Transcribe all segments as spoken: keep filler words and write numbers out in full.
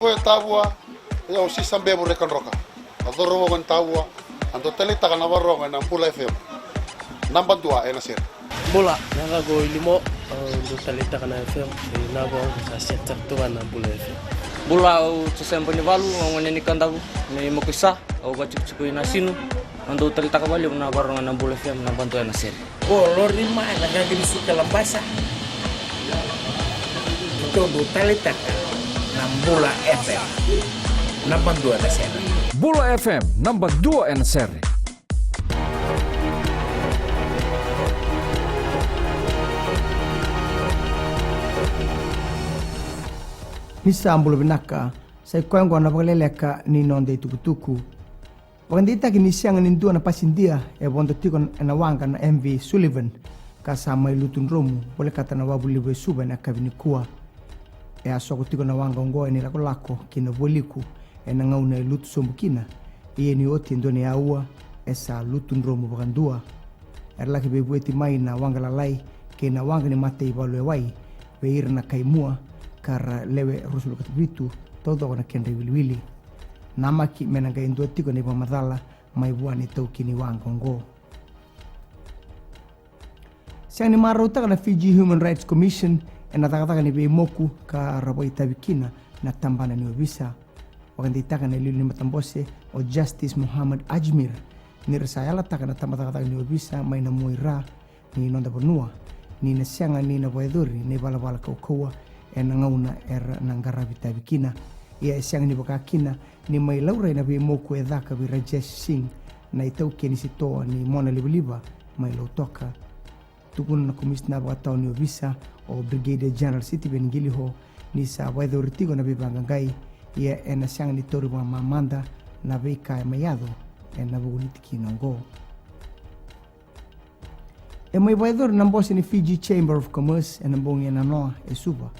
E Tavua, e au Sisa Bevu Rekadroka. A cauravou ni Tavua, a dau taleitaka na varogo ena Bula F M. Naba dua ena sere. Bula, na yacaqu o Ilimo, au dau taleitaka na F M, e na vau sa set sara tu ga na Bula F M. Bula, au Joseba ni Valu, au gone ni Kadavu, me Makuisa, au vatikotiko i Nasinu, au dau taleitaka valevu na varogo ena Bula F M, naba dua ena sere. Ko Lori mai na gagi ni suka Labasa. Tou dau taleitaka na Bula F M. Naba dua na sere. Bula F M, naba dua ena sere. Ni sa bula vinaka, sa i koya oqo na vakaleleka ni noda itukutuku. Vakadeitaki ni sega ni dua na pasidia e vodo tiko ena waqa na M V Sullivan, ka sa mai lutu dromu volekata na wavu levu e Suva ena yakavi nikua. E a soko tiko na waqa oqo ena ilakolako ki na Vualiku ena gauna e lutu sobu kina. Ia ni oti e dua na aua, e sa lutu dromu vakadua. Era laki veivueti mai na waqa lalai kei na waqa ni mataivalu e wai vei ira na kai mua, ka ra lewe ruasagavulu ka vitu taucoko na kedra iwiliwili. Namaki me na qai dua tiko na ivakamacala mai vua na itaukei ni waqa oqo. Sega ni marautaka na Fiji Human Rights Commission ena cakacaka ni veimoku ka ra vakaitavi kina na tabana ni ovisa. Vakadeitaka na iliuliu ni matabose o Justice Muhammad Ajmir ni ra sa yalataka na tabacakacaka ni ovisa mai na mua i ra ni noda vanua, ni na sega ni na vakayacori na ivalavala kaukauwa ena gauna era na qaravi itavi kina. Ia e sega ni vaka kina ni mai laurai na veimoku e caka vei Rajesh Singh, na itaukei ni sitoa ni mona livaliva mai Lautoka. Tukuna na komisina vakatawa ni ovisa o Brigadier General Sitiveni Qiliho ni sa vakayacori tiko na veivaqaqai, ia ena sega ni tauri vakamamada na veika e mai yaco ena vuku ni tikina oqo. E mai vakayacori na bose ni Fiji Chamber of Commerce ena bogi e nanoa e Suva,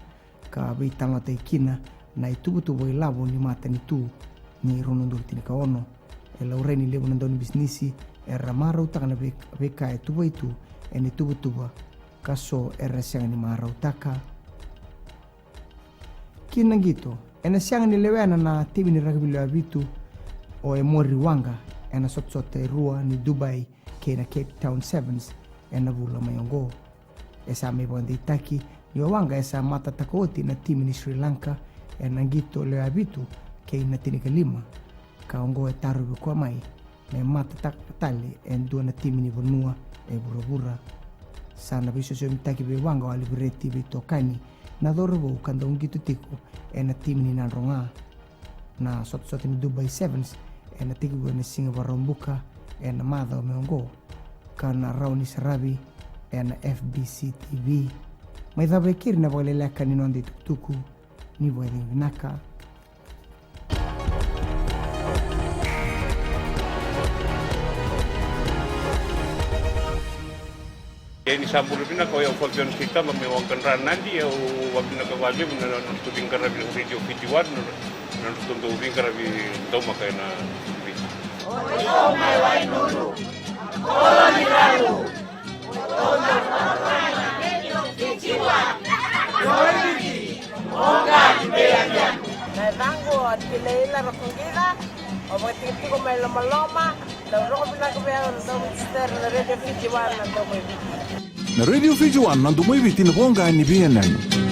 ka veitalanoataki kina na ituvatuva ilavo ni matanitu ni rua na udolu tinikaono. E laurai ni levu na dau ni bisinisi era marautaka na vei-, veika e tuvai tu ena ituvatuva, ka so era sega ni marautaka. Ki na qito, ena sega ni lewena na timi ni rakavi lewe vitu o Emory Waqa ena sotasota e rua ni Dubai kei na Cape Town Sevens ena vula mai oqo. E sa mai vakadeitaki ni o Waqa e sa matataka oti na timi ni Sri Lanka ena qito lewe vitu kei na tinikalima, ka oqo e tarovi koya mai me matataka tale e dua na timi ni vanua e vuravura. Sa na veisosomitaki vei Waqa o Alivereti Veitokani, na cauravou ka dau qito tiko ena timi ni Nadroga. Na sotasota ni Dubai Sevens ena tekivu ena siga Vakaraubuka ena macawa mai oqo, ka na rawa ni saravi ena F B C T V. Mai cava e keri na vakaleleka ni noda itukutuku, ni vakacegu vinaka. E ni sa bula vinaka, o yau Fabian Seitama mai Waqadra, Nadi. Au vavinaka valevu na nodratou veiqaravi na Radio Fiji One, na nodratou dau veiqaravi daumaka ena Viti. Na yacaqu o Tilaila Rakuqica, au vakatikitiko mai Lomaloma. Dau rogo vinaka vei au na Domo i Tisatere, na Radio Fiji One, na Domo i Viti. Na Radio Fiji One, na Domo i Viti, na voqa ni veiyanuyanu.